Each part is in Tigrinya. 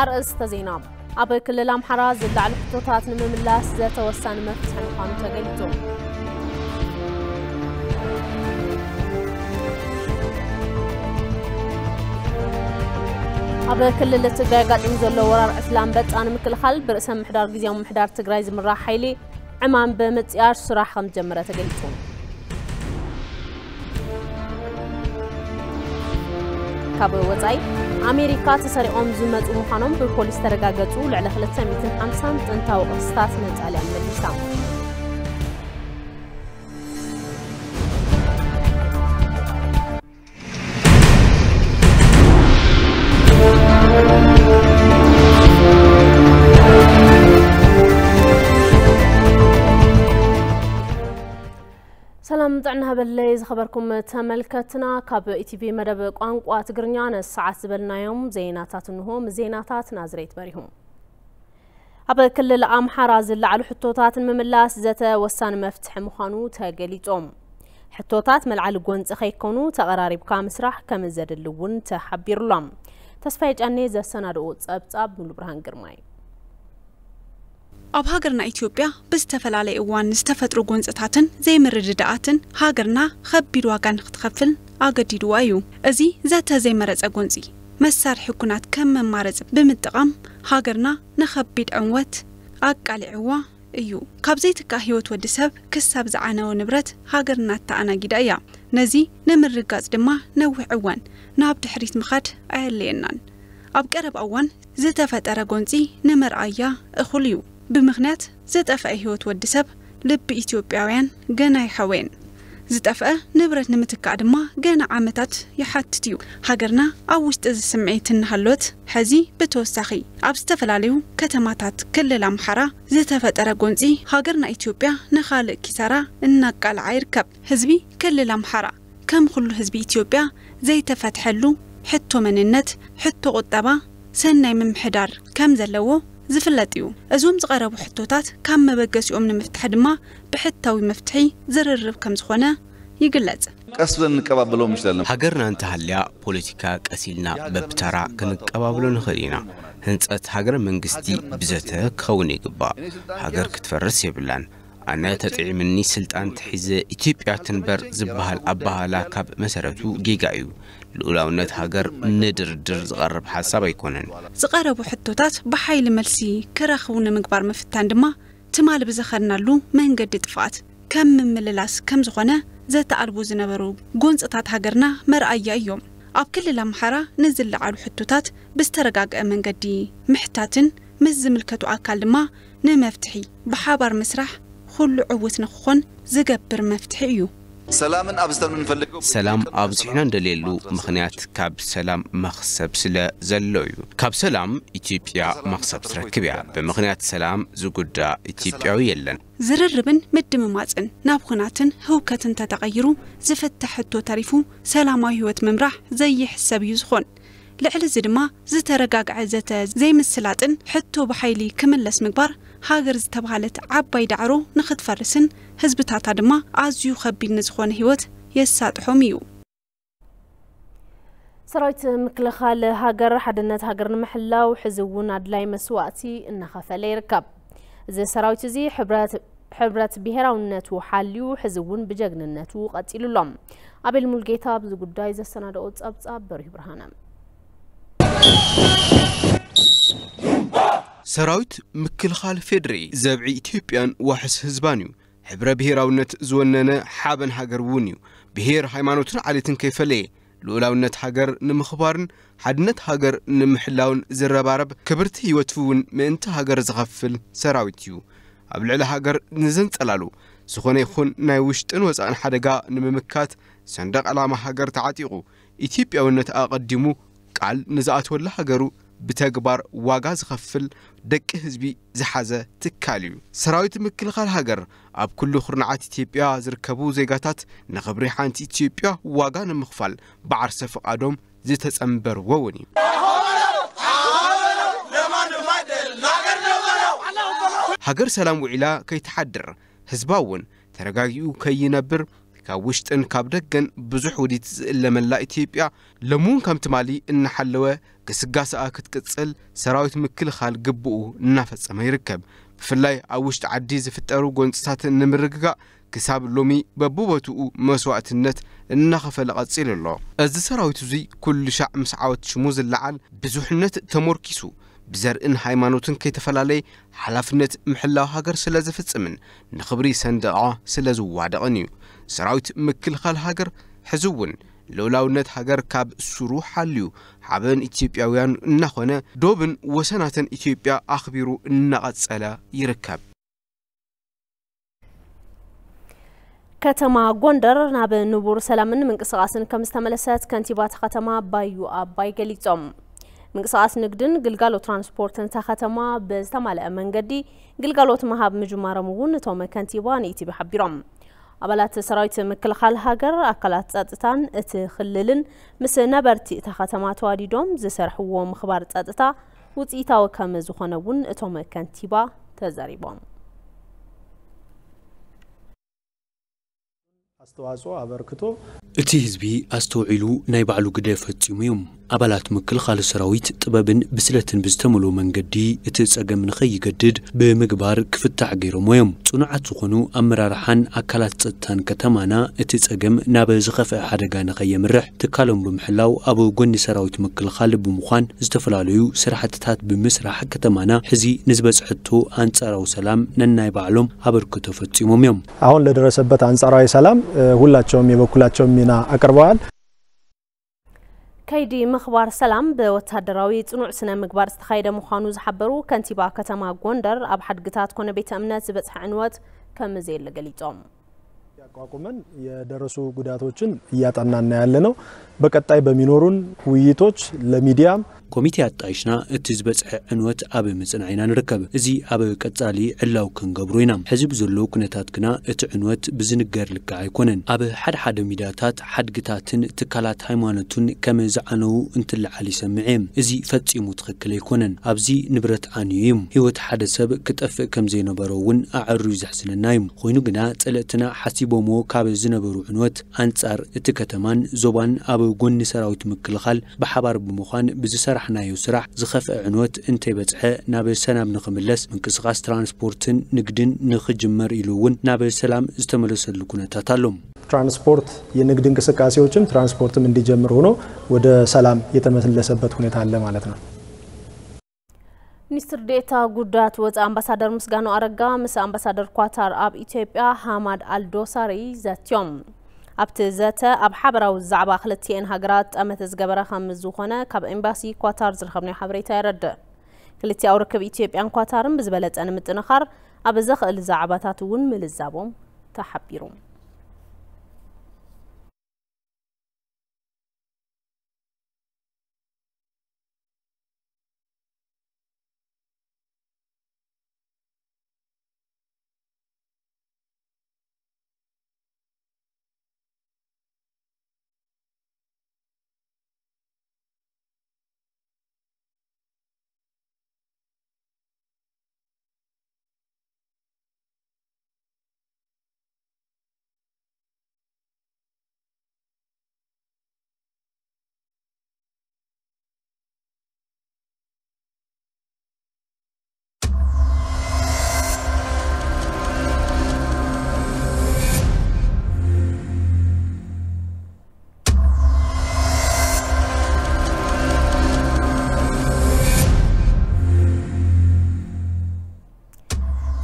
ኣርእስተ ዜና። ኣብ ክልል ኣምሓራ ዝለዓሉ ሕቶታት ንምምላስ ዘተ ወሳኒ መፍትሒ ምዃኑ ተገሊጹ። ኣብ ክልል ትግራይ ኣጋጢሙ ዘሎ ወራር ዕስለ ኣንበጣ ንምክልኻል ብርእሰ ምምሕዳር ግዝያዊ ምምሕዳር ትግራይ ዝምራሕ ሓይሊ ዕማም ብምጽያር ስራሕ ከም ዝጀመረ ተገሊጹ። ካብ ወጻኢ፣ ኣሜሪካ ተሰሪቖም ዝመጹ ምዃኖም ብፖሊስ ተረጋገጹ። ልዕሊ ክልተ ሚእትን ሓምሳን ጥንታዊ ቅርስታት ንጣልያን መሊሳ። ሰላም ጥዕና በለይ ዝኸበርኩም ተመልከትና፣ ካብ ኢቲቪ መደብ ቋንቋ ትግርኛ ንሰዓት ዝበልናዮም ዜናታት እንሆ። ምስ ዜናታት ናዝሬት በሪሁም። ኣብ ክልል ኣምሓራ ዝለዓሉ ሕቶታት ንምምላስ ዘተ ወሳኒ መፍትሒ ምዃኑ ተገሊጾም። ሕቶታት መልዓሊ ጎንፂ ከይኮኑ ተቐራሪብካ ምስራሕ ከም ዘድሊ እውን ተሓቢሩሎም። ተስፋዬ ጫኔ ዘሰናድኦ ጸብጻብ ሙሉ ብርሃን ግርማይ። ኣብ ሃገርና ኢትዮጵያ ብዝተፈላለየ እዋን ዝተፈጥሩ ጎንፅታትን ዘይምርድዳኣትን ሃገርና ኸቢድ ዋጋ ንክትኸፍል ኣገዲድዋ እዩ። እዚ ዘተ ዘይመረፀ ጎንፂ መሳርሒ ኩናት ከም መማረፂ ብምጥቓም ሃገርና ንኸቢድ ዕንወት ኣቃሊዕዋ እዩ። ካብ ዘይትካእ ህይወት ወዲ ሰብ ክሳብ ዝዓነወ ንብረት ሃገርና ተኣናጊዳ እያ። ነዚ ንምርጋጽ ድማ ነዊሕ እዋን ናብ ድሕሪት ምኻድ ኣየድልየናን። ኣብ ቀረባ እዋን ዝተፈጠረ ጎንጺ ንመርኣያ እኹል እዩ። ብምኽንያት ዝጠፍአ ህይወት ወዲ ሰብ ልቢ ኢትዮጵያውያን ገና ኣይሓወየን። ዝጠፍአ ንብረት ንምትካእ ድማ ገና ዓመታት ይሓትት እዩ። ሃገርና ኣብ ውሽጢ እዚ ስምዒት እናሃለወት፣ ሕዚ ብተወሳኺ ኣብ ዝተፈላለዩ ከተማታት ክልል ኣምሓራ ዝተፈጠረ ጎንጺ ሃገርና ኢትዮጵያ ንኻልእ ኪሳራ እናቃልዓ ይርከብ። ህዝቢ ክልል ኣምሓራ ከም ኩሉ ህዝቢ ኢትዮጵያ ዘይተፈትሐሉ ሕቶ መንነት፣ ሕቶ ቁጠባ፣ ሰናይ ምምሕዳር ከም ዘለዎ ዝፍለጥ እዩ። እዞም ዝቐረቡ ሕቶታት ካብ መበገሲኦም ንምፍታሕ ድማ ብሕታዊ መፍትሒ ዝርርብ ከም ዝኾነ ይግለጽ። ቀስ ብለን እንቀባበለው እንችላለን። ሃገርና እንተሃልያ ፖለቲካ ቀስ ኢልና በብተራ ክንቀባብሎ ንኽእል ኢና። ህንጸት ሃገረ መንግስቲ ብዘተ ክኸውን ይግባእ። ሃገር ክትፈርስ የብላን። ኣነ ተጥዒምኒ ስልጣን ተሒዘ ኢትዮጵያ ትንበር ዝበሃል ኣበሃህላ ካብ መሰረቱ ጌጋ እዩ። ልኡላውነት ሃገር ንድርድር ዝቐርብ ሓሳብ ኣይኮነን። ዝቐረቡ ሕቶታት ብሓይሊ መልሲ ክረኽቡ ንምግባር ምፍታን ድማ ትማሊ ብዝኸድናሉ መንገዲ ጥፍኣት ከም ምምልላስ ከም ዝኾነ ዘተኣልቡ ዝነበሩ ጎንፅታት ሃገርና መርኣያ እዮም። ኣብ ክልል ኣምሓራ ንዝለዓሉ ሕቶታት ብዝተረጋገአ መንገዲ ምሕታትን ምስ ዝምልከቱ ኣካል ድማ ንመፍትሒ ብሓባር ምስራሕ ኩሉ ዕውት ንክኾን ዝገብር መፍትሒ እዩ። ሰላምን ኣብዝተን የምንፈልገው ሰላም ኣብዚሕና እንደልየሉ ምኽንያት ካብ ሰላም መኽሰብ ስለ ዘሎ እዩ። ካብ ሰላም ኢትዮጵያ መኽሰብ ትረክብ እያ። ብምኽንያት ሰላም ዝጉዳ ኢትዮጵያዊ የለን። ዝርርብን ምድምማፅን ናብ ኹናትን ህውከትን ተተቐይሩ ዝፍታሕ ሕቶ ተሪፉ ሰላማዊ ህይወት ምምራሕ ዘይሕሰብ እዩ ዝኾን። ልዕሊ እዚ ድማ ዝተረጋግዐ ዘተ ዘይምስላጥን ሕቶ ብሓይሊ ክምለስ ምግባር ሃገር ዝተብሃለት ዓባይ ዳዕሮ ንኽትፈርስን ህዝብታታ ድማ ኣዝዩ ኸቢድ ንዝኾነ ህይወት የሳጥሖም እዩ። ሰራዊት ምክልኻል ሃገር ሓድነት ሃገር ንምሕላው ሕዚ እውን ኣድላይ መስዋእቲ እናኸፈለ ይርከብ። እዚ ሰራዊት እዚ ሕብረት ሕብረት ብሄራውነቱ ሓልዩ ሕዚ እውን ብጀግንነቱ ቀፂሉ ኣሎ። ኣቤል ሙልጌታ ኣብዚ ጉዳይ ዘሰናደኦ ፀብፃብ በሪሁ ብርሃነ። ሰራዊት ምክልኻል ፌድሪ ዘብዒ ኢትዮጵያን ዋሕስ ህዝባን እዩ። ሕብረ ብሄራውነት ዝወነነ ሓበን ሃገር እውን እዩ። ብሄር ሃይማኖትን ዓሌትን ከይፈለየ ልኡላውነት ሃገር ንምኽባርን ሓድነት ሃገር ንምሕላውን ዝረባረብ ክብርቲ ህይወቱ እውን ምእንቲ ሃገር ዝኸፍል ሰራዊት እዩ። ኣብ ልዕሊ ሃገር ንዘንጸላሉ ዝኾነ ይኹን ናይ ውሽጥን ወጻእን ሓደጋ ንምምካት ሰንደቕ ዕላማ ሃገር ተዓጢቑ ኢትዮጵያውነት ኣቐዲሙ ቃል ንዝኣትወላ ሃገሩ ብተግባር ዋጋ ዝኸፍል ደቂ ህዝቢ ዝሓዘ ትካል እዩ። ሰራዊት ምክልኻል ሃገር ኣብ ኩሉ ኩርናዓት ኢትዮጵያ ዝርከቡ ዜጋታት ንኽብሪ ሓንቲ ኢትዮጵያ ዋጋ ንምኽፋል ብዓርሰ ፍቓዶም ዝተጸንበርዎ እውን እዩ። ሃገር ሰላም ውዒላ ከይትሓድር ህዝባ እውን ተረጋጊኡ ከይነብር ካብ ውሽጥን ካብ ደገን ብዙሕ ውዲት ዝእለመላ ኢትዮጵያ፣ ሎሚ እውን ከም ትማሊ እናሓለወ ግስጋሰኣ ክትቅጽል ሰራዊት ምክልኻል ግብኡ እናፈጸመ ይርከብ። ብፍላይ ኣብ ውሽጢ ዓዲ ዝፍጠሩ ጎንጽታት ንምርግጋእ ክሳብ ሎሚ በብቦትኡ መስዋእትነት እናኸፈለ ቀጺሉ ኣሎ። እዚ ሰራዊት እዚ ኩሉ ሻዕ ምስ ዓወት ሽሙ ዝለዓል ብዙሕነት ተሞርኪሱ ብዘርእን ሃይማኖትን ከይተፈላለየ ሓላፍነት ምሕላው ሃገር ስለ ዝፍጽምን ንኽብሪ ሰንደቓ ስለ ዝዋደቕን እዩ። ሰራዊት ምክልኻል ሃገር ሕዚ እውን ልኡላውነት ሃገር ካብ ሱሩ ሓልዩ ሓበን ኢትዮጵያውያን እናኾነ ዶብን ወሰናትን ኢትዮጵያ ኣኽቢሩ እናቐጸለ ይርከብ። ከተማ ጎንደር ናብ ንቡር ሰላምን ምንቅስቓስን ከም ዝተመለሰት ከንቲባ እታ ከተማ ባዩ ኣባይ ገሊጾም። ምንቅስቓስ ንግድን ግልጋሎት ትራንስፖርትን እታ ከተማ ብዝተማልአ መንገዲ ግልጋሎት ምሃብ ምጅማሮም እውን እቶም ከንቲባ ንኢቲቪ ሓቢሮም። ኣባላት ሰራዊት ምክልኻል ሃገር፣ ኣካላት ጸጥታን እቲ ክልልን ምስ ነበርቲ እታ ከተማ ተዋዲዶም ዝሰርሕዎ ምኽባር ጸጥታ ውጽኢታዊ ከም ዝኾነ እውን እቶም ከንቲባ ተዛሪቦም። ኣስተዋፅኦ ኣበርክቶ እቲ ህዝቢ ኣስተውዒሉ ናይ ባዕሉ ግደ ፈፂሙ እዩ። ኣባላት ምክልኻል ሰራዊት ጥበብን ብስለትን ብዝተመልኦ መንገዲ እቲ ፀገም ንኸይገድድ ብምግባር ክፍታሕ ገይሮሞ እዮም። ፅኑዓት ዝኾኑ ኣመራርሓን ኣካላት ፀጥታን ከተማና እቲ ፀገም ናብ ዝኸፍአ ሓደጋ ንኸየምርሕ ትካሎም ብምሕላው ኣብ ጎኒ ሰራዊት ምክልኻል ብምዃን ዝተፈላለዩ ስራሕትታት ብምስራሕ ከተማና ሕዚ ንዝበፅሐቶ ኣንፃራዊ ሰላም ነናይ ባዕሎም ኣበርክቶ ፈፂሞም እዮም። አሁን ለደረሰበት አንጻራዊ ሰላም ሁላቸውም የበኩላቸውን ሚና አቅርበዋል። ከይዲ ምኽባር ሰላም ብወታደራዊ ጽኑዕ ስነ ምግባር ዝተኻየደ ምዃኑ ዝሓበሩ ከንቲባ ከተማ ጎንደር፣ ኣብ ሓድግታት ኮነ ቤተ እምነት ዝበጽሐ ዕንወት ከም ዘየለ ገሊጾም። ያቋቁመን የደረሱ ጉዳቶችን እያጠናን ያለ ነው። በቀጣይ በሚኖሩን ውይይቶች ለሚዲያም ኮሚቴ ኣጣይሽና እቲ ዝበጽሐ ዕንወት ኣብ ምጽናዕ ኢና ንርከብ። እዚ ኣብ ቀጻሊ ዕላው ክንገብሮ ኢና። ሕዚ ብዘሎ ኩነታት ግና እቲ ዕንወት ብዝንገር ልክዕ ኣይኮነን። ኣብ ሓደ ሓደ ሚድያታት ሓድግታትን ትካላት ሃይማኖትን ከም ዝዓነዉ እንትለዓል ይሰምዕ እየ። እዚ ፈጺሙ ትኽክል ኣይኮነን። ኣብዚ ንብረት ዓንዩ እዩ። ህይወት ሓደ ሰብ ክጠፍእ ከም ዘይነበሮ እውን ኣዐርዩ ዘሕዝነና እዩ። ኮይኑ ግና ጸለእትና ሓሲቦምዎ ካብ ዝነበሩ ዕንወት ኣንጻር እቲ ከተማን ዞባን ኣብ ጎኒ ሰራዊት ምክልኻል ብሓባር ብምዃን ብዝሰራሕናዮ ስራሕ ዝኸፍአ ዕንወት እንተይበጽሐ ናብ ሰላም ንኽምለስ ምንቅስቓስ ትራንስፖርትን ንግድን ንኽጅመር ኢሉ እውን ናብ ሰላም ዝተመለሰሉ ኩነታት ኣሎ። ትራንስፖርት የንግድ እንቅስቃሴዎችም ትራንስፖርትም እንዲጀምር ሆኖ ወደ ሰላም የተመለሰበት ሁኔታ አለ ማለት ነው። ሚኒስትር ዴኤታ ጉዳያት ወጻኢ ኣምባሳደር ምስጋኑ ኣረጋ ምስ ኣምባሳደር ኳታር ኣብ ኢትዮጵያ ሃማድ ኣልዶሳሪ ዘትዮም። ኣብቲ ዘተ ኣብ ሓበራዊ ዛዕባ ክልቲኤን ሃገራት ጠመተ ዝገበረ ከም ዝኾነ ካብ ኤምባሲ ኳታር ዝረኸብናዮ ሓበሬታ የረድእ። ክልቲኣዊ ርክብ ኢትዮጵያን ኳታርን ብዝበለጸ ንምጥንኻር ኣብ ዘኽእል ዛዕባታት እውን ምልዛቦም ተሓቢሩ።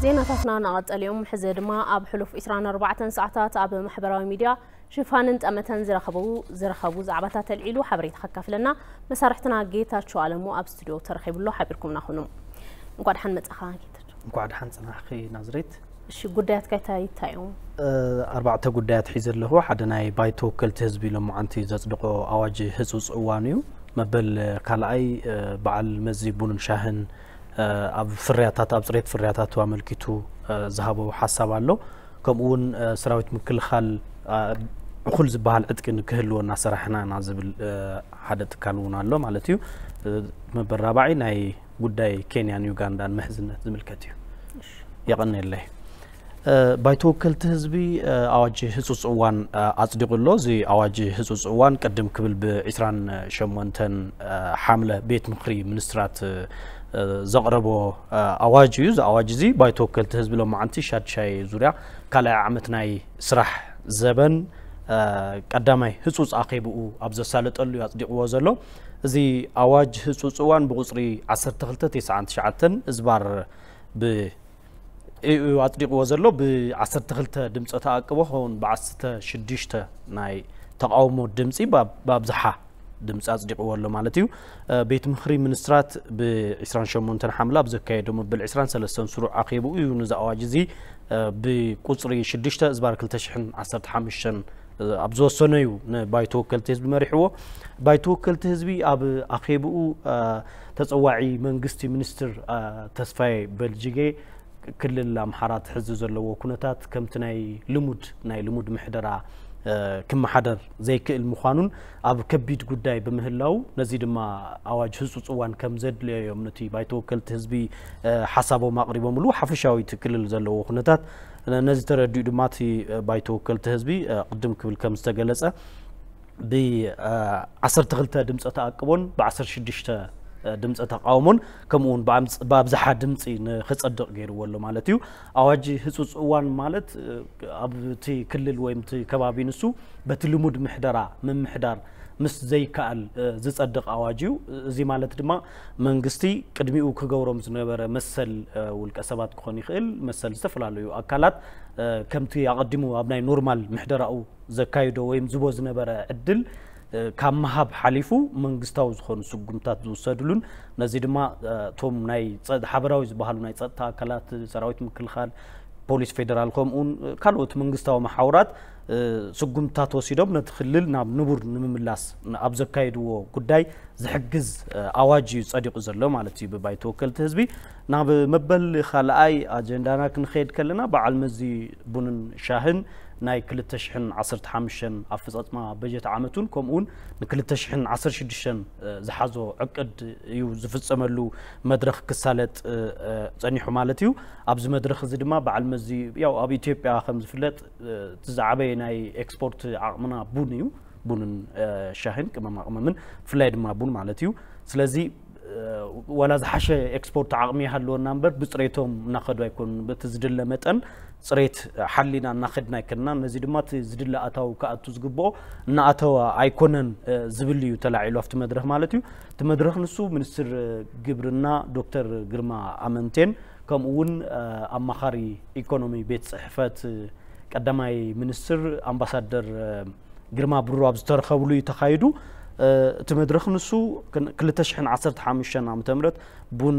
ዜናታትና እናቐጸሉ እዮም። ሕዚ ድማ ኣብ ሕሉፍ ዕስራን ኣርባዕተን ሰዓታት ኣብ ማሕበራዊ ሚድያ ሽፋንን ጠመተን ዝረኸቡ ዝረኸቡ ዛዕባታት ኣልዒሉ ሓበሬታ ከካፍለና መሳርሕትና ጌታቸው ኣለሙ ኣብ ስቱዲዮ ተረኺቡ ኣሎ። ሓቢርኩምና ኩኑ። እንኳዕ ደሓን መጻኻ ጌታቸው። እንኳዕ ደሓን ጽናሕኺ ናዝሬት። እሺ፣ ጉዳያትካ እንታይ እንታይ እዮም? ኣርባዕተ ጉዳያት ሒዘ ኣለኹ። ሓደ ናይ ባይቶ ወከልቲ ህዝቢ ሎማዓንቲ ዘጽደቖ ኣዋጅ ህጹጽ እዋኑ እዩ። መበል ካልኣይ በዓል መዚ ቡንን ሻህን ኣብ ፍርያታት ኣብ ጽሬት ፍርያታቱ ኣመልኪቱ ዝሃቦ ሓሳብ ኣሎ። ከምኡ እውን ሰራዊት ምክልኻል እኹል ዝበሃል ዕጥቂ ንክህልዎ እናሰራሕና ኢና ዝብል ሓደ ትካል እውን ኣሎ ማለት እዩ። መበል ራብዓይ ናይ ጉዳይ ኬንያን ዩጋንዳን ምሕዝነት ዝምልከት እዩ። የቐንየለይ። ባይቶ ወከልቲ ህዝቢ ኣዋጅ ህፁፅ እዋን ኣፅዲቑ ኣሎ። እዚ ኣዋጅ ህፁፅ እዋን ቅድም ክብል ብ28 ሓምለ ቤት ምኽሪ ሚኒስትራት ዘቕረቦ ኣዋጅ እዩ። እዚ ኣዋጅ እዚ ባይቶ ወከልቲ ህዝቢ ሎማዓንቲ ሻድሻይ ዙርያ ካልኣይ ዓመት ናይ ስራሕ ዘበን ቀዳማይ ህፁፅ ኣኼብኡ ኣብ ዘሳለጠሉ እዩ ኣፅዲቕዎ ዘሎ። እዚ ኣዋጅ ህፁፅ እዋን ብቁፅሪ 1299 እዝባር ብ እዩ ኣፅዲቕዎ ዘሎ። ብ12 ድምፂ ተኣቅቦ ክኸውን ብ16 ናይ ተቃውሞ ድምፂ ብኣብዝሓ ድምፂ ኣፅዲቕዎ ኣሎ ማለት እዩ። ቤት ምኽሪ ሚኒስትራት ብ28 ሓምላ ኣብ ዘካየዶ መበል 23 ስሩዕ ኣኼብኡ እዩ ነዚ ኣዋጅ እዚ ብቁፅሪ 6 እዝባር 2015 ኣብ ዝወሰኖ እዩ ንባይቶ ወከልቲ ህዝቢ መሪሕዎ። ባይቶ ወከልቲ ህዝቢ ኣብ ኣኼብኡ ተፀዋዒ መንግስቲ ሚኒስትር ተስፋዬ በልጅጌ ክልል ኣምሓራ ትሕዚ ዘለዎ ኩነታት ከምቲ ናይ ልሙድ ናይ ልሙድ ምሕደራ ክመሓደር ዘይክእል ምዃኑን ኣብ ከቢድ ጉዳይ ብምህላው ነዚ ድማ ኣዋጅ ህፁፅ እዋን ከም ዘድልዮ እዮም ነቲ ባይቶ ወከልቲ ህዝቢ ሓሳቦም ኣቕሪቦምሉ። ሓፈሻዊ እቲ ክልል ዘለዎ ኩነታት ነዚ ተረዲኡ ድማ እቲ ባይቶ ወከልቲ ህዝቢ ቅድም ክብል ከም ዝተገለፀ ብ12 ድምፀ ተኣቅቦን ብ16 ድምፀ ተቃውሞን ከምኡ እውን ብኣብዝሓ ድምፂ ንክፀድቕ ገይርዎ ኣሎ ማለት እዩ። ኣዋጅ ህፁፅ እዋን ማለት ኣብቲ ክልል ወይ እቲ ከባቢ ንሱ በቲ ልሙድ ምሕደራ ምምሕዳር ምስ ዘይከኣል ዝፀድቕ ኣዋጅ እዩ። እዚ ማለት ድማ መንግስቲ ቅድሚኡ ክገብሮም ዝነበረ መሰል ውልቀ ሰባት ክኾን ይኽእል፣ መሰል ዝተፈላለዩ ኣካላት ከምቲ ኣቐዲሙ ኣብ ናይ ኖርማል ምሕደራኡ ዘካይዶ ወይም ዝቦ ዝነበረ ዕድል ካብ ምሃብ ሓሊፉ መንግስታዊ ዝኾኑ ስጉምታት ዝውሰድሉን ነዚ ድማ እቶም ናይ ሓበራዊ ዝበሃሉ ናይ ፀጥታ ኣካላት ሰራዊት ምክልኻል፣ ፖሊስ ፌደራል ከምኡውን ካልኦት መንግስታዊ መሓውራት ስጉምታት ወሲዶም ነቲ ክልል ናብ ንቡር ንምምላስ ኣብ ዘካየድዎ ጉዳይ ዝሕግዝ ኣዋጅ እዩ ጸዲቑ ዘሎ ማለት እዩ ብባይቶ ወከልቲ ህዝቢ። ናብ መበል ካልኣይ ኣጀንዳና ክንኸይድ ከለና በዓል መዚ ቡንን ሻህን ናይ 2015 ኣፈጻጽማ በጀት ዓመቱን ከምኡውን ን2016 ዝሓዞ ዕቅድ እዩ ዝፍጸመሉ መድረኽ ክሳለጥ ጸኒሑ ማለት እዩ። ኣብዚ መድረኽ እዚ ድማ በዓል መዚ ያው ኣብ ኢትዮጵያ ከም ዝፍለጥ እቲ ዝዓበየ ናይ ኤክስፖርት ዓቕምና ቡን እዩ። ቡንን ሻህን ቅመማ ቅመምን ብፍላይ ድማ ቡን ማለት እዩ። ስለዚ ዋላ ዝሓሸ ኤክስፖርት ዓቕሚ ይሃልወና እምበር ብፅሬቶም እናኸዱ ኣይኮኑን። በቲ ዝድለ መጠን ፅሬት ሓሊና እናኸድና ኣይከድና። ነዚ ድማ እቲ ዝድለ ኣታዊ ክኣቱ ዝግብኦ እናኣተወ ኣይኮነን ዝብል እዩ ተላዒሉ ኣብቲ መድረኽ ማለት እዩ። እቲ መድረኽ ንሱ ሚኒስትር ግብርና ዶክተር ግርማ ኣመንቴን ከምኡ እውን ኣማኻሪ ኢኮኖሚ ቤት ፅሕፈት ቀዳማይ ሚኒስትር ኣምባሳደር ግርማ ብሩ ኣብ ዝተረኸብሉ እዩ ተኻይዱ። እቲ መድረኽ ንሱ 2015 ዓ ም ቡን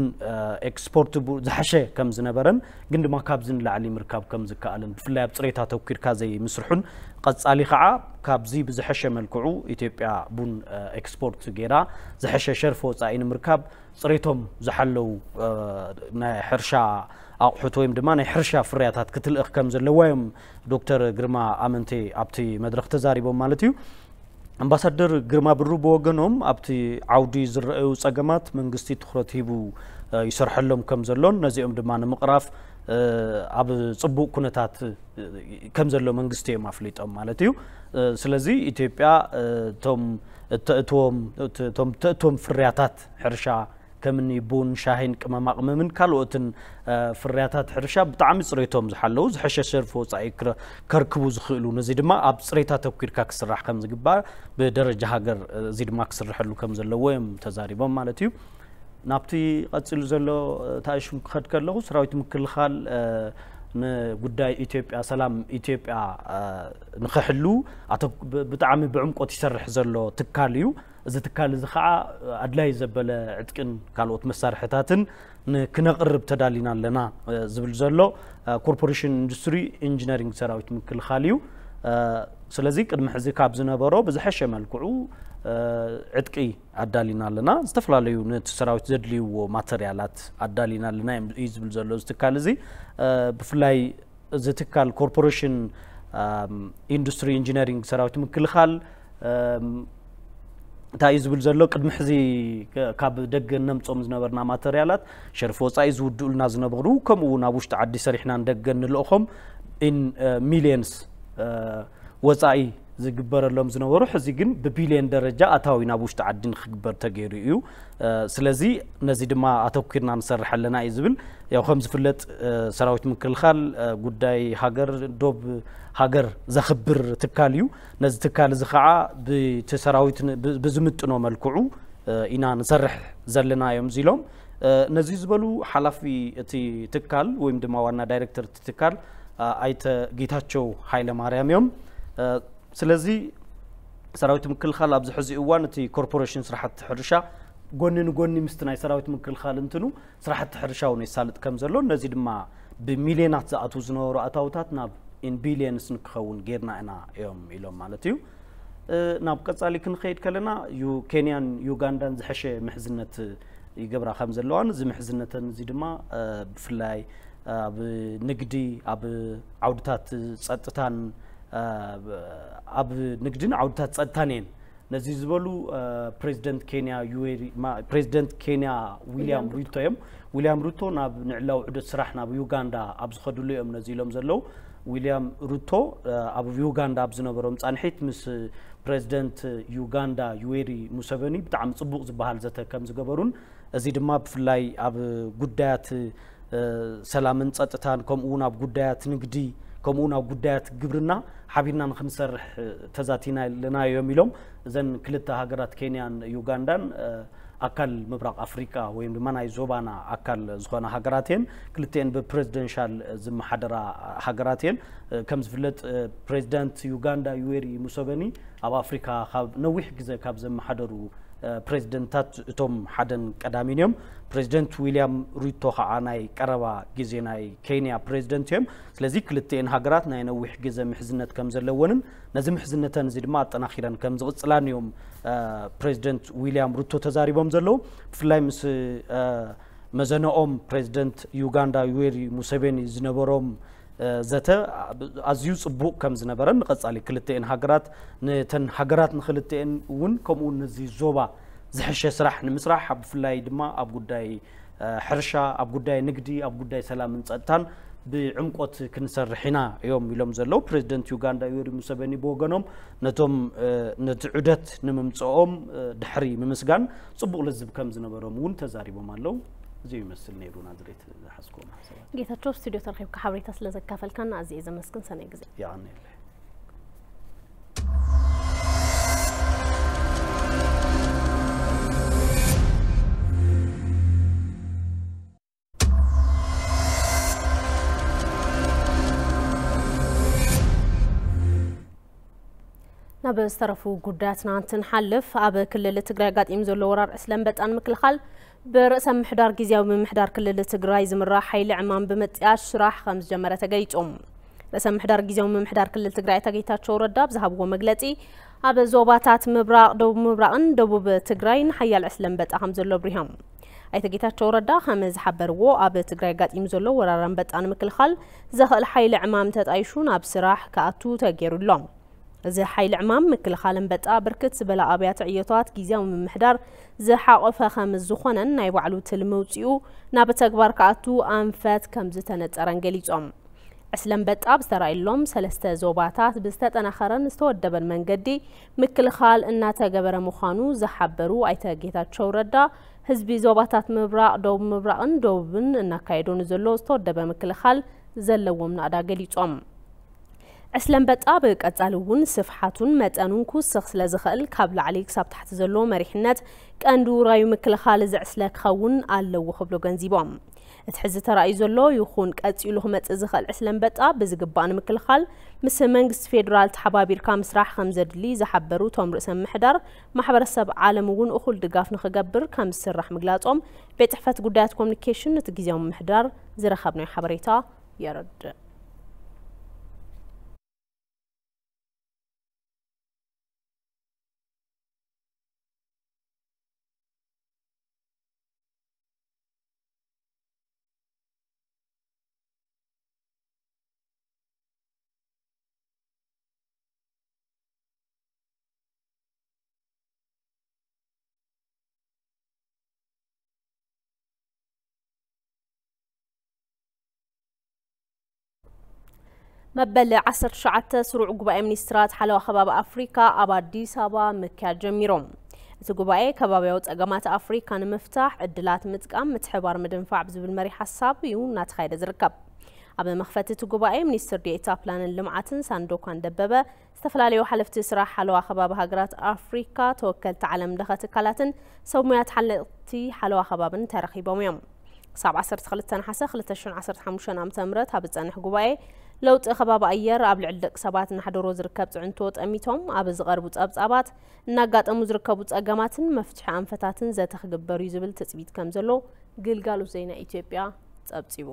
ኤክስፖርት ዝሐሸ ከም ዝነበረን ግን ድማ ካብዚ ንላዕሊ ምርካብ ከም ዝከኣልን ብፍላይ ኣብ ፅሬት ኣተኪርካ ዘይምስርሑን ቀፃሊ ከዓ ካብዚ ብዝሐሸ መልክዑ ኢትዮጵያ ቡን ኤክስፖርት ገይራ ዝሐሸ ሸርፊ ወፃኢ ንምርካብ ፅሬቶም ዝሓለው ናይ ሕርሻ ኣቑሑት ወይም ድማ ናይ ሕርሻ ፍርያታት ክትልእኽ ከም ዘለዋ እዮም ዶክተር ግርማ ኣመንቴ ኣብቲ መድረኽ ተዛሪቦም ማለት እዩ። ኣምባሳደር ግርማ ብሩ ብወገኖም ኣብቲ ዓውዲ ዝረኣዩ ፀገማት መንግስቲ ትኩረት ሂቡ ይሰርሐሎም ከም ዘሎን ነዚኦም ድማ ንምቕራፍ ኣብ ፅቡቕ ኩነታት ከም ዘሎ መንግስቲ እዮም ኣፍሊጦም ማለት እዩ። ስለዚ ኢትዮጵያ እቶም እተእትዎም ፍርያታት ሕርሻ ከምኒ ቡን፣ ሻሂን ቅመማ ቅመምን ካልኦትን ፍርያታት ሕርሻ ብጣዕሚ ፅሬቶም ዝሓለዉ ዝሐሸ ሸርፊ ወፃኢ ከርክቡ ዝኽእሉ ነዚ ድማ ኣብ ፅሬት ኣተኪርካ ክስራሕ ከም ዝግባእ ብደረጃ ሃገር እዚ ድማ ክስርሐሉ ከም ዘለዎ እዮም ተዛሪቦም ማለት እዩ። ናብቲ ቀፂሉ ዘሎ ታእሽም ክኸድ ከለኹ ሰራዊት ምክልኻል ንጉዳይ ኢትዮጵያ ሰላም ኢትዮጵያ ንክሕሉ ብጣዕሚ ብዕምቆት ይሰርሕ ዘሎ ትካል እዩ። እዚ ትካል እዚ ከዓ ኣድላይ ዘበለ ዕጥቅን ካልኦት መሳርሕታትን ክነቕርብ ተዳሊና ኣለና ዝብል ዘሎ ኮርፖሬሽን ኢንዱስትሪ ኢንጂነሪንግ ሰራዊት ምክልኻል እዩ። ስለዚ ቅድሚ ሕዚ ካብ ዝነበሮ ብዝሐሸ መልክዑ ዕጥቂ ኣዳሊና ኣለና። ዝተፈላለዩ ነቲ ሰራዊት ዘድልይዎ ማተርያላት ኣዳሊና ኣለና እዩ ዝብል ዘሎ እዚ ትካል እዚ። ብፍላይ እዚ ትካል ኮርፖሬሽን ኢንዱስትሪ ኢንጂነሪንግ ሰራዊት ምክልኻል እንታይ እዩ ዝብል ዘሎ? ቅድሚ ሕዚ ከ- ካብ ደገ እነምጾም ዝነበርና ማተርያላት፣ ሸርፊ ወጻኢ ዝውድኡልና ዝነበሩ፣ ከምኡ እውን ኣብ ውሽጢ ዓዲ ሰሪሕና ንደገ እንልእኾም፣ in ሚሊየንስ ወጻኢ ዝግበረሎም ዝነበሩ፣ ሕዚ ግን ብቢልየን ደረጃ ኣታዊ ናብ ውሽጢ ዓዲ ንክግበር ተገይሩ እዩ። ስለዚ ነዚ ድማ ኣተኲርና ንሰርሕ ኣለና እዩ ዝብል። ያው ከም ዝፍለጥ ሰራዊት ምክልኻል ጉዳይ ሃገር፣ ዶብ ሃገር ዘኽብር ትካል እዩ። ነዚ ትካል እዚ ከዓ ብቲ ሰራዊት ብዝምጥኖ መልክዑ ኢና ንሰርሕ ዘለና እዮም ኢሎም ነዚ ዝበሉ ሓላፊ እቲ ትካል ወይም ድማ ዋና ዳይሬክተር እቲ ትካል ኣይተ ጌታቸው ሃይለ ማርያም እዮም። ስለዚ ሰራዊት ምክልኻል ኣብዚ ሕዚ እዋን እቲ ኮርፖሬሽን ስራሕቲ ሕርሻ ጎኒ ንጎኒ ምስቲ ናይ ሰራዊት ምክልኻል እንትኑ ስራሕቲ ሕርሻ እውን የሳልጥ ከም ዘሎ፣ ነዚ ድማ ብሚልዮናት ዝኣትዉ ዝነበሩ ኣታውታት ናብ ኢን ቢልዮንስ ንክኸውን ጌርና ኢና እዮም ኢሎም ማለት እዩ። ናብ ቀጻሊ ክንኸይድ ከለና ዩ ኬንያን ዩጋንዳን ዝሐሸ ምሕዝነት ይገብራ ከም ዘለዋን እዚ ምሕዝነተን እዚ ድማ ብፍላይ ኣብ ንግዲ፣ ኣብ ዓውድታት ጸጥታን ኣብ ንግድን ዓውድታት ጸጥታን እየን ነዚ ዝበሉ ፕሬዚደንት ኬንያ ዩዌሪ ፕሬዚደንት ኬንያ ዊሊያም ሩቶ እዮም። ዊሊያም ሩቶ ናብ ንዕላዊ ዑደት ስራሕ ናብ ዩጋንዳ ኣብ ዝኸድሉ እዮም ነዚ ኢሎም ዘለዉ። ዊሊያም ሩቶ ኣብ ዩጋንዳ ኣብ ዝነበሮም ጻንሒት ምስ ፕሬዚደንት ዩጋንዳ ዩዌሪ ሙሰቨኒ ብጣዕሚ ጽቡቕ ዝበሃል ዘተ ከም ዝገበሩን እዚ ድማ ብፍላይ ኣብ ጉዳያት ሰላምን ጸጥታን ከምኡ እውን ኣብ ጉዳያት ንግዲ ከምኡ እውን ኣብ ጉዳያት ግብርና ሓቢርና ንክንሰርሕ ተዛቲና ኣለና እዮም ኢሎም። እዘን ክልተ ሃገራት ኬንያን ዩጋንዳን ኣካል ምብራቕ ኣፍሪቃ ወይም ድማ ናይ ዞባና ኣካል ዝኾና ሃገራት እየን። ክልቲኤን ብፕሬዚደንሻል ዝመሓደራ ሃገራት እየን። ከም ዝፍለጥ ፕሬዚዳንት ዩጋንዳ ዩዌሪ ሙሰቨኒ ኣብ ኣፍሪካ ካብ ነዊሕ ግዜ ካብ ዘመሓደሩ ፕሬዚደንታት እቶም ሓደን ቀዳሚን እዮም። ፕሬዚደንት ዊልያም ሩቶ ከዓ ናይ ቀረባ ግዜ ናይ ኬንያ ፕሬዚደንት እዮም። ስለዚ ክልቲኤን ሃገራት ናይ ነዊሕ ግዜ ምሕዝነት ከም ዘለወንን ነዚ ምሕዝነተን እዚ ድማ ኣጠናኺረን ከም ዝቕፅላን እዮም ፕሬዚደንት ዊልያም ሩቶ ተዛሪቦም ዘለዉ። ብፍላይ ምስ መዘነኦም ፕሬዚደንት ዩጋንዳ ዩዌሪ ሙሴቬኒ ዝነበሮም ዘተ ኣዝዩ ጽቡቕ ከም ዝነበረን ንቐጻሊ ክልተኤን ሃገራት ነተን ሃገራት ንኽልተኤን እውን ከምኡ እውን ነዚ ዞባ ዝሕሸ ስራሕ ንምስራሕ ብፍላይ ድማ ኣብ ጉዳይ ሕርሻ፣ ኣብ ጉዳይ ንግዲ፣ ኣብ ጉዳይ ሰላምን ጸጥታን ብዕምቆት ክንሰርሕ ኢና እዮም ኢሎም ዘለዉ። ፕሬዚደንት ዩጋንዳ ዩዌሪ ሙሴቬኒ ብወገኖም ነቶም ነቲ ዑደት ንምምጽኦም ድሕሪ ምምስጋን ጽቡቕ ልዝብ ከም ዝነበሮም እውን ተዛሪቦም ኣለዉ። እዚ ይመስል ነይሩ ናዝሬት ዝሓዝክዎም ሓሳባት። ጌታቸው፣ ስቱዲዮ ተረኺብካ ሓበሬታ ስለ ዘካፈልካና ኣዝየ ዘመስግን። ሰናይ ግዜ። የቐንየለይ። ናብ ዝተረፉ ጉዳያትና እንትንሓልፍ፣ ኣብ ክልል ትግራይ ኣጋጢሙ ዘሎ ወራር ዕስለ ኣንበጣ ንምክልኻል ብርእሰ ምምሕዳር ግዝያዊ ምምሕዳር ክልል ትግራይ ዝምራሕ ሓይሊ ዕማም ብምጥያሽ ስራሕ ከም ዝጀመረ ተገሊጹ። ርእሰ ምምሕዳር ግዝያዊ ምምሕዳር ክልል ትግራይ ኣቶ ጌታቸው ረዳ ኣብ ዝሃብዎ መግለጺ፣ ኣብ ዞባታት ምብራቕ፣ ደቡብ ምብራቕን ደቡብ ትግራይን ሓያል ዕስለ ኣንበጣ ከም ዘሎ ኣብሪሆም። ኣይተ ጌታቸው ረዳ ከም ዝሓበርዎ፣ ኣብ ትግራይ ኣጋጢሙ ዘሎ ወራር ኣንበጣ ንምክልኻል ዘኽእል ሓይሊ ዕማም ተጣይሹ ናብ ስራሕ ክኣቱ ተገይሩ ኣሎ። እዚ ሓይሊ ዕማም ምክልኻል ኣንበጣ ብርክት ዝበላ ኣብያተ ዕዮታት ግዝያዊ ምምሕዳር ዝሓቖፈ ከም ዝኾነን ናይ ባዕሉ ትልሚ ኣውጺኡ ናብ ተግባር ክኣቱ ኣንፈት ከም ዝተነጸረን ገሊጾም። ዕስለ ኣንበጣ ብዝተራእየሎም ሰለስተ ዞባታት ብዝተጠናኸረን ዝተወደበን መንገዲ ምክልኻል እናተገበረ ምዃኑ ዝሓበሩ ኣይተ ጌታቸው ረዳ፣ ህዝቢ ዞባታት ምብራቕ፣ ደቡብ ምብራቕን ደቡብን እናካየዶ ንዘሎ ዝተወደበ ምክልኻል ዘለዎም ናእዳ ገሊጾም። ዕስለ ኣንበጣ ብቀጻሊ እውን ስፍሓቱን መጠኑን ክውስኽ ስለ ዝኽእል፣ ካብ ላዕሊ ክሳብ ታሕቲ ዘሎ መሪሕነት ቀንዲ ውራዩ ምክልኻል እዚ ዕስለ ክኸውን ኣለዎ ክብሉ ገንዚቦም። እቲ ሕዚ ተራእዩ ዘሎ ይኹን ቀጺሉ ክመጽእ ዝኽእል ዕስለ ኣንበጣ ብዝግባእ ንምክልኻል ምስ መንግስቲ ፌዴራል ተሓባቢርካ ምስራሕ ከም ዘድሊ ዝሓበሩ እቶም ርእሰ ምምሕዳር፣ ማሕበረሰብ ዓለም እውን እኹል ድጋፍ ንኽገብር ከም ዝስራሕ ምግላጾም ቤት ጽሕፈት ጉዳያት ኮሙኒኬሽን እቲ ግዝያዊ ምምሕዳር ዝረኸብናዮ ሓበሬታ የረድእ። መበል ዓሰርተ ትሽዓተ ስሩዕ ጉባኤ ሚኒስትራት ሓለዋ ከባቢ ኣፍሪካ ኣብ ኣዲስ ኣበባ ምክያድ ጀሚሮም። እቲ ጉባኤ ከባቢያዊ ጸገማት ኣፍሪካ ንምፍታሕ ዕድላት ምጥቃም፣ ምትሕባር፣ ምድንፋዕ ብዝብል መሪ ሓሳብ እዩ እናተኻየደ ዝርከብ። ኣብ መኽፈቲ እቲ ጉባኤ ሚኒስትር ዴኤታ ፕላንን ልምዓትን ሳንዶካን ደበበ፣ ዝተፈላለዩ ሓለፍቲ ስራሕ ሓለዋ ከባቢ ሃገራት ኣፍሪካ፣ ተወከልቲ ዓለም ለኸ ትካላትን ሰብ ሙያ ተሓለቕቲ ሓለዋ ከባብን ተረኺቦም እዮም። ክሳብ ዓሰርተ ክልተ ነሓሰ ክልተ ሽሕን ዓሰርተ ሓሙሽተን ዓመተ ምህረት ኣብ ዝጸንሕ ጉባኤ፣ ለውጢ ከባቢ ኣየር ኣብ ልዕሊ ደቂ ሰባት እናሕደሮ ዝርከብ ጽዕንቶ ጠሚቶም ኣብ ዝቐርቡ ጸብጻባት፣ እናጋጠሙ ዝርከቡ ጸገማትን መፍትሒ ኣንፈታትን ዘተ ክግበር እዩ ዝብል ትጽቢት ከም ዘሎ ግልጋሎት ዜና ኢትዮጵያ ጸብጺቡ።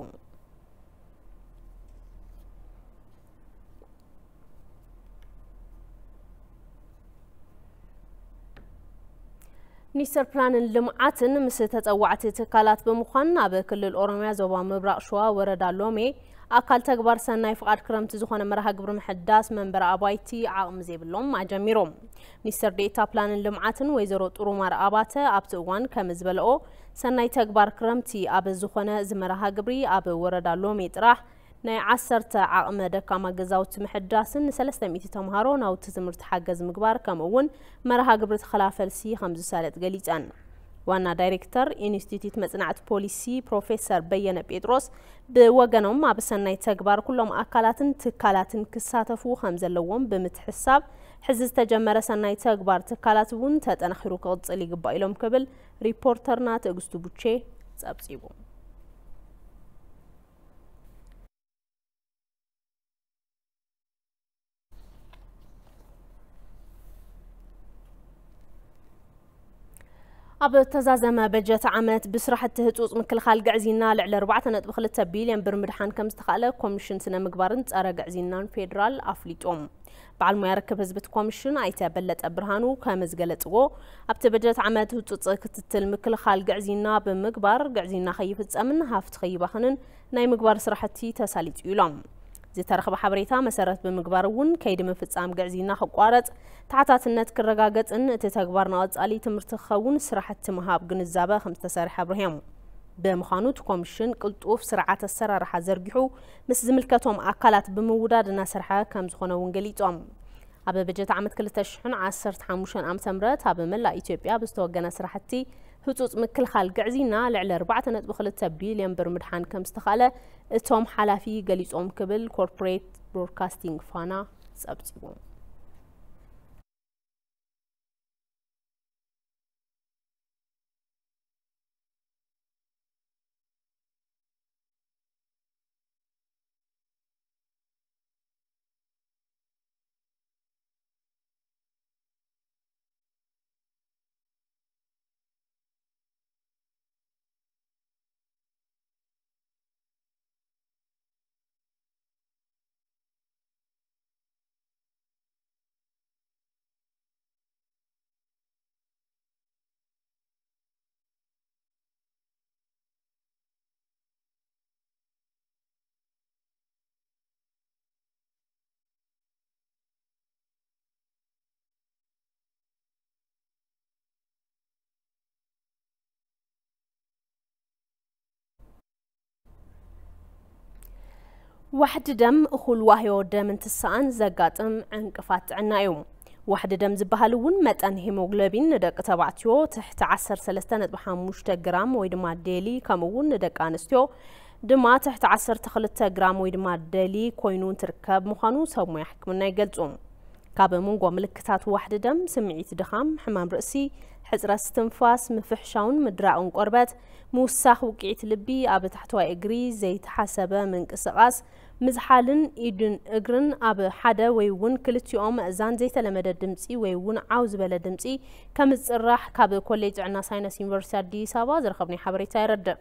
ሚኒስትር ፕላንን ልምዓትን ምስ ተጸዋዕቲ ትካላት ብምዃን ኣብ ክልል ኦሮምያ ዞባ ምብራቕ ሸዋ ወረዳ ሎሜ ኣካል ተግባር ሰናይ ፍቓድ ክረምቲ ዝኾነ መርሃ ግብሪ ምሕዳስ መንበሪ ኣባይቲ ዓቕሚ ዘይብሎም ኣጀሚሮም። ሚኒስትር ዴኤታ ፕላንን ልምዓትን ወይዘሮ ጥሩማር ኣባተ ኣብቲ እዋን ከም ዝበለኦ፣ ሰናይ ተግባር ክረምቲ ኣብ ዝኾነ እዚ መርሃ ግብሪ ኣብ ወረዳ ሎሜ ጥራሕ ናይ ዓሰርተ ዓቕመ ደካማ ገዛውቲ ምሕዳስን ንሰለስተ ሚእቲ ተምሃሮ ናውቲ ትምህርቲ ሓገዝ ምግባር፣ ከምኡ እውን መርሃ ግብሪ ተኸላ ፈልሲ ከም ዝሳለጥ ገሊጸን። ዋና ዳይሬክተር ኢንስቲትዩት መጽናዕቲ ፖሊሲ ፕሮፌሰር በየነ ጴጥሮስ ብወገኖም፣ ኣብ ሰናይ ተግባር ኩሎም ኣካላትን ትካላትን ክሳተፉ ከም ዘለዎም ብምትሕሳብ፣ ሕዚ ዝተጀመረ ሰናይ ተግባር ትካላት እውን ተጠናኺሩ ክቕጽል ይግባእ ኢሎም ክብል ሪፖርተርና ትዕግስቱ ቡቼ ጸብጺቡ። ኣብ ተዛዘመ በጀት ዓመት ብስራሕቲ ህጹጽ ምክልኻል ግዕዝይና ልዕሊ ኣርባዕተ ነጥቢ ክልተ ቢልዮን ብር ምድሓን ከም ዝተኻእለ ኮሚሽን ስነ ምግባርን ጸረ ግዕዝይናን ፌዴራል ኣፍሊጦም። በዓል ሞያ ርክብ ህዝቢ እቲ ኮሚሽን ኣይተ በለጠ ብርሃኑ ከም ዝገለጽዎ፣ ኣብቲ በጀት ዓመት ህጹጽ ክትትል ምክልኻል ግዕዝይና ብምግባር ግዕዝይና ከይፍጸምን ሃፍቲ ከይባኽንን ናይ ምግባር ስራሕቲ ተሳሊጡ ኢሎም። ዝተረኽበ ሓበሬታ መሰረት ብምግባር እውን ከይዲ ምፍጻም ግዕዝይና ክቋረጽ፣ ተሓታትነት ክረጋገጽን እቲ ተግባር ንቐጻሊ ትምህርቲ ክኸውን ስራሕቲ ምሃብ ግንዛበ ከም ዝተሰርሐ ኣብሪሆም። ብምዃኑ እቲ ኮሚሽን ቅልጡፍ ስርዓት ኣሰራርሓ ዘርጊሑ ምስ ዝምልከቶም ኣካላት ብምውዳድ እናሰርሐ ከም ዝኾነ እውን ገሊጾም። ኣብ በጀት ዓመት ክልተ ሽሕን ዓሰርተ ሓሙሽተን ዓመተ ምህረት ኣብ መላእ ኢትዮጵያ ብዝተወገነ ስራሕቲ ህጹጽ ምክልኻል ግዕዝይና ልዕሊ ኣርባዕተ ነጥቢ ክልተ ቢልዮን ብር ምድሓን ከም ዝተኻእለ እቶም ሓላፊ ገሊጾም ክብል ኮርፖሬት ብሮድካስቲንግ ፋና ጸብጺቡ። ዋሕዲ ደም እኹል ዋህዮ ደም እንትሰኣን ዘጋጥም ዕንቅፋት ጥዕና እዩ። ዋሕዲ ደም ዝበሃል እውን መጠን ሄሞግሎቢን ንደቂ ተባዕትዮ ትሕቲ ዓሰርተ ሰለስተ ነጥቢ ሓሙሽተ ግራም ወይ ድማ ዴሊ፣ ከምኡ እውን ንደቂ ኣንስትዮ ድማ ትሕቲ ዓሰርተ ክልተ ግራም ወይ ድማ ዴሊ ኮይኑ እንትርከብ ምዃኑ ሰብ ሞያ ሕክምና ይገልጹ። ካብ መንጎ ምልክታት ዋሕዲ ደም ስምዒት ድኻም፣ ሕማም ርእሲ፣ ሕጽረት ስትንፋስ፣ ምፍሕሻውን ምድራቕን ቆርበት፣ ምውሳኽ ውቅዒት ልቢ፣ ኣብ ታሕተዋይ እግሪ ዘይተሓሰበ ምንቅስቓስ፣ ምዝሓልን ኢድን እግርን ኣብ ሓደ ወይ እውን ክልቲኦም ኣእዛን ዘይተለመደ ድምጺ ወይ እውን ዓው ዝበለ ድምጺ ከም ዝጽራሕ ካብ ኮሌጅ ጥዕና ሳይነስ ዩኒቨርሲቲ ኣዲስ ኣበባ ዝረኸብናዮ ሓበሬታ የረድእ።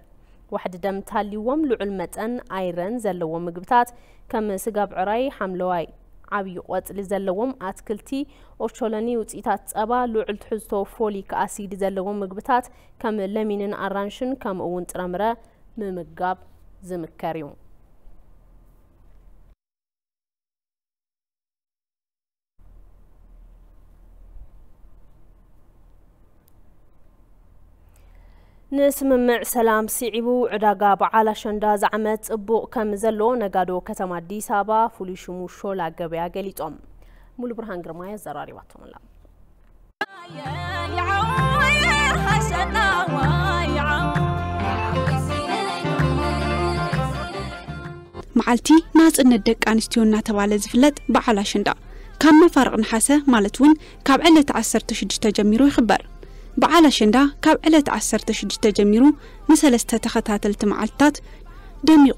ዋሕዲ ደም እንተሃልይዎም ልዑል መጠን ኣይረን ዘለዎም ምግብታት ከም ስጋ ብዕራይ፣ ሓምለዋይ ዓብዪ ቆጽሊ ዘለዎም ኣትክልቲ፣ ኦቾሎኒ፣ ውጽኢታት ጸባ፣ ልዑል ትሕዝቶ ፎሊክ ኣሲድ ዘለዎም ምግብታት ከም ለሚንን ኣራንሽን ከምኡ እውን ጥረምረ ምምጋብ ዝምከር እዩ። ንስምምዕ ሰላም ስዒቡ ዕዳጋ በዓል ኣሸንዳ ዝዓመት ጽቡቕ ከም ዘሎ ነጋዶ ከተማ ኣዲስ ኣበባ ፍሉይ ሽሙ ሾላ ገበያ ገሊጾም። ሙሉ ብርሃን ግርማይ ኣዘራሪባቶም ኣላ። መዓልቲ ናጽነት ደቂ ኣንስትዮ እናተባለ ዝፍለጥ በዓል ኣሸንዳ ካብ መፋርቕ ነሓሰ ማለት እውን ካብ ዕለት ዓሰርተ ሽዱሽተ ጀሚሩ ይኽበር። በዓል ኣሸንዳ ካብ ዕለት ዓሰርተ ሽዱሽተ ጀሚሩ ንሰለስተ ተኸታተልቲ መዓልትታት ደሚቑ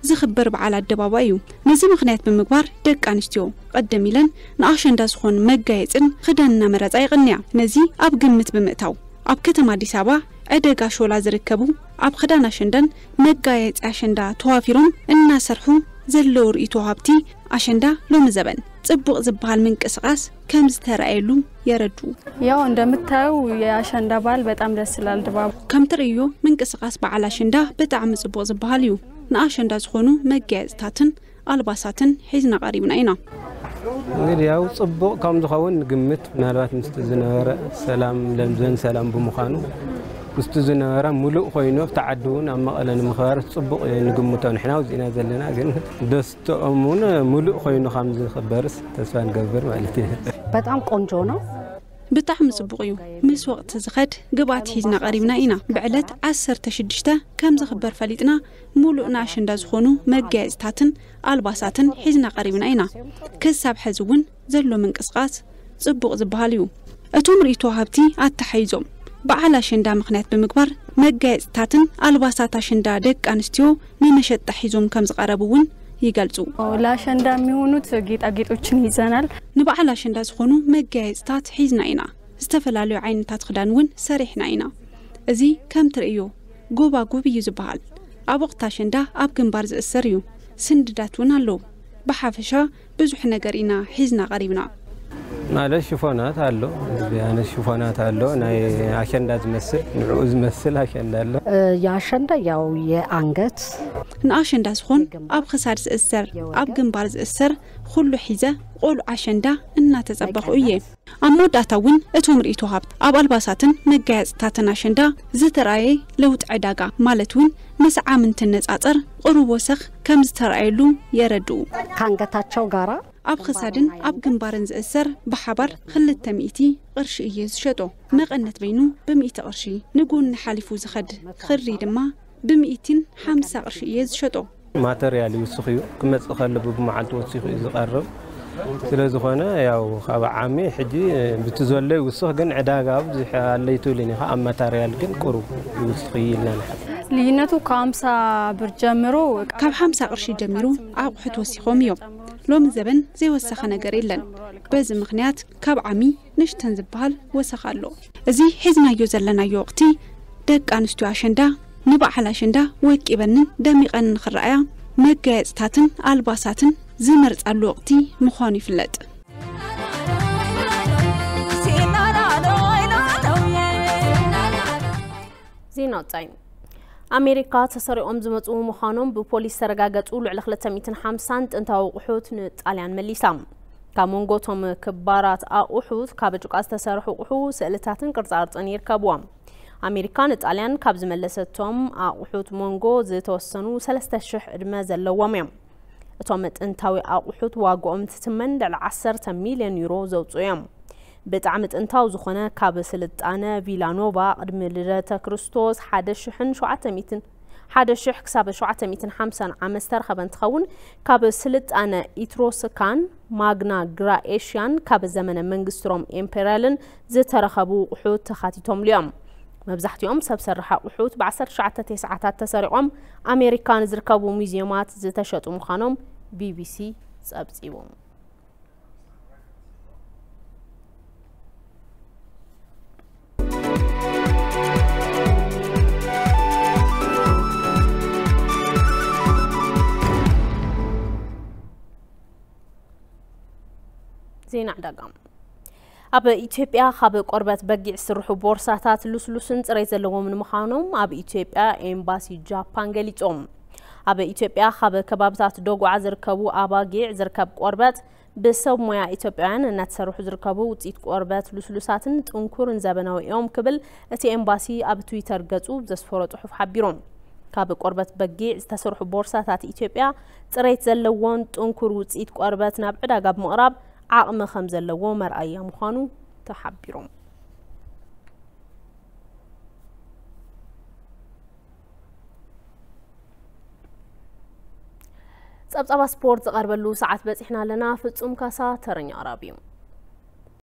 ዝኽበር በዓል ኣደባባይ እዩ። ነዚ ምኽንያት ብምግባር ደቂ ኣንስትዮ ቀደም ኢለን ንኣሸንዳ ዝኾን መጋየጽን ክዳን እናመረጻ ይቕንያ። ነዚ ኣብ ግምት ብምእታው ኣብ ከተማ ኣዲስ ኣበባ ዕደጋ ሾላ ዝርከቡ ኣብ ክዳን ኣሸንዳን መጋየጺ ኣሸንዳ ተዋፊሮም እናሰርሑ ዘለዉ ርእይቶ ሃብቲ ኣሸንዳ ሎሚ ዘበን ጽቡቕ ዝበሃል ምንቅስቓስ ከም ዝተረኣየሉ የረድኡ። ያው እንደምታየው የአሸንዳ በዓል በጣም ደስ ይላል ድባቡ። ከም ትርእዮ ምንቅስቓስ በዓል ኣሸንዳ ብጣዕሚ ጽቡቕ ዝበሃል እዩ። ንኣሸንዳ ዝኾኑ መጋየጽታትን ኣልባሳትን ሒዝና ቀሪብና ኢና። እንግዲህ ያው ጽቡቕ ከም ዝኸውን ንግምት፣ ምናልባት ምስቲ ዝነበረ ሰላም ለምዘን ሰላም ብምዃኑ ምስቲ ዝነበረ ሙሉእ ኮይኑ ኣብቲ ዓዲ እውን ኣብ መቐለ ንምኽባር ጽቡቕ እዩ ንግምቶ። ንሕና ውዚእና ዘለና ግን ደስ ተኦም እውን ሙሉእ ኮይኑ ከም ዝኽበርስ ተስፋ ንገብር ማለት እዩ። በጣም ቆንጆ ነው። ብጣዕሚ ጽቡቕ እዩ። ምስ ወቕቲ ዝኸድ ግብኣት ሒዝና ቀሪብና ኢና። ብዕለት ዓሰርተ ሽዱሽተ ከም ዝኽበር ፈሊጥና ሙሉእ ንኣሸንዳ ዝኾኑ መጋየጽታትን ኣልባሳትን ሒዝና ቀሪብና ኢና። ክሳብ ሕዚ እውን ዘሎ ምንቅስቓስ ጽቡቕ ዝበሃል እዩ። እቶም ርእይቶ ሃብቲ ኣተሓይዞም በዓል ኣሸንዳ ምኽንያት ብምግባር መጋየጽታትን ኣልባሳት ኣሸንዳ ደቂ ኣንስትዮ ንመሸጣ ሒዞም ከም ዝቐረቡ እውን ይገልጹ። ለአሸንዳ የሚሆኑት ጌጣጌጦችን ይዘናል። ንበዓል ኣሸንዳ ዝኾኑ መጋየጽታት ሒዝና ኢና። ዝተፈላለዩ ዓይነታት ክዳን እውን ሰሪሕና ኢና። እዚ ከም ትርእዮ ጎባጉብ እዩ ዝበሃል። ኣብ ወቕቲ ኣሸንዳ ኣብ ግንባር ዝእሰር እዩ። ስንድዳት እውን ኣለዉ። ብሓፈሻ ብዙሕ ነገር ኢና ሒዝና ቀሪብና። ማለት ሽፎናት ኣሎ፣ እዚ ዓይነት ሽፎናት ኣሎ፣ ናይ ኣሸንዳ ዝመስል፣ ንዕኡ ዝመስል ኣሸንዳ ኣሎ። የአሸንዳ ያው የአንገት ንኣሸንዳ ዝኾን ኣብ ክሳድ ዝእሰር፣ ኣብ ግንባር ዝእሰር ኩሉ ሒዘ ቆልዑ ኣሸንዳ እናተጸበኹ እየ። ኣብ መወዳእታ እውን እቶም ርእይቶ ሃብቲ ኣብ ኣልባሳትን መጋየጽታትን ኣሸንዳ ዝተራእየ ለውጢ ዕዳጋ ማለት እውን ምስ ዓም እንትነጻጸር ቁሩብ ወሰኽ ከም ዝተራእየሉ የረድኡ። ከአንገታቸው ጋራ ኣብ ክሳድን ኣብ ግንባርን ዝእሰር ብሓባር ክልተ ሚእቲ ቅርሺ እየ ዝሸጦ። መቐነት በይኑ ብሚእቲ ቅርሺ፣ ንጎኒ ሓሊፉ ዝኸድ ክሪ ድማ ብሚእትን ሓምሳ ቅርሺ እየ ዝሸጦ። ማተርያል ይውስኽ እዩ፣ ክመጽእ ከሎ ብመዓልቲ ወሲኹ እዩ ዝቐርብ። ስለ ዝኾነ ያው ካብ ዓሚ ሕጂ ብቲ ዘሎ ይውስኽ፣ ግን ዕዳጋ ብዙሕ ኣለይትብልን ኢኻ፣ ኣብ ማተርያል ግን ቁሩብ ይውስኽ እዩ ኢልና ንሓስብ። ልዩነቱ ከ ሃምሳ ብር ጀምሮ ካብ ሓምሳ ቅርሺ ጀሚሩ ኣቑሑት ወሲኾም እዮም። ሎሚ ዘበን ዘይወሰኸ ነገር የለን። በዚ ምኽንያት ካብ ዓሚ ንሽተን ዝበሃል ወሰኽ ኣሎ። እዚ ሒዝናዮ ዘለናዮ ወቕቲ ደቂ ኣንስትዮ ኣሸንዳ ንበዓል ኣሸንዳ ወቂበንን ደሚቐንን ንኽረኣያ መጋየፅታትን ኣልባሳትን ዝመርፃሉ ወቕቲ ምዃኑ ይፍለጥ። ዜና ወጻኢ። ኣሜሪካ ተሰሪቖም ዝመጹ ምዃኖም ብፖሊስ ዝተረጋገጹ ልዕሊ ክልተ ሚእትን ሓምሳን ጥንታዊ ኣቑሑት ንጣልያን መሊሳ። ካብ መንጎ እቶም ክባራት ኣቑሑት ካብ ጭቃ ዝተሰርሑ ኣቑሑ፣ ስእልታትን ቅርጻ ቅርጽን ይርከብዎም። ኣሜሪካ ንጣልያን ካብ ዝመለሰቶም ኣቑሑት መንጎ ዝተወሰኑ ሰለስተ ሽሕ ዕድመ ዘለዎም እዮም። እቶም ጥንታዊ ኣቑሑት ዋግኦም እንትትመን ልዕሊ ዓሰርተ ሚልዮን ዩሮ ዘውፅኡ እዮም። ብጣዕሚ ጥንታዊ ዝኾነ ካብ ስልጣነ ቪላኖቫ ቅድሚ ልደተ ክርስቶስ ሓደ ሽሕን ሸውዓተ ሚእትን ሓደ ሽሕ ክሳብ ሸውዓተ ሚእትን ሓምሳን ዓመት ዝተረኸበ እንትኸውን፣ ካብ ስልጣነ ኢትሮስካን ማግና ግራኤሽያን ካብ ዘመነ መንግስቲ ሮም ኢምፔርያልን ዝተረኸቡ ኣቑሑት ተኻቲቶምሉ እዮም። መብዛሕትኦም ሰብ ሰራሕ ኣቑሑት ብ ዓሰርተ ትሽዓተ ተስዓታት ተሰሪቖም ኣሜሪካ ንዝርከቡ ሙዚየማት ዝተሸጡ ምዃኖም ቢቢሲ ጸብጺቡ። ዜና ዕዳጋ። ኣብ ኢትዮጵያ ካብ ቆርበት በጊዕ ዝስርሑ ቦርሳታት ልስሉስን ጽሬት ዘለዎምን ምዃኖም ኣብ ኢትዮጵያ ኤምባሲ ጃፓን ገሊጾም። ኣብ ኢትዮጵያ ካብ ከባብታት ደጉዓ ዝርከቡ ኣባጊዕ ዝርከብ ቆርበት ብሰብ ሞያ ኢትዮጵያውያን እናተሰርሑ ዝርከቡ ውፅኢት ቆርበት ልስሉሳትን ጥንኩርን ዘበናዊ እዮም ክብል እቲ ኤምባሲ ኣብ ትዊተር ገፁ ዘስፈሮ ፅሑፍ ሓቢሩ። ካብ ቆርበት በጊዕ ዝተሰርሑ ቦርሳታት ኢትዮጵያ ፅሬት ዘለዎን ጥንኩር ውፅኢት ቆርበት ናብ ዕዳጋ ብምቕራብ ዓቕሚ ከም ዘለዎ መርኣያ ምዃኑ ተሓቢሩ። ጸብጻባ ስፖርት ዝቐርበሉ ሰዓት በጺሕና ኣለና። ፍጹም ካሳ ተረኛ ኣቕራቢ እዩ።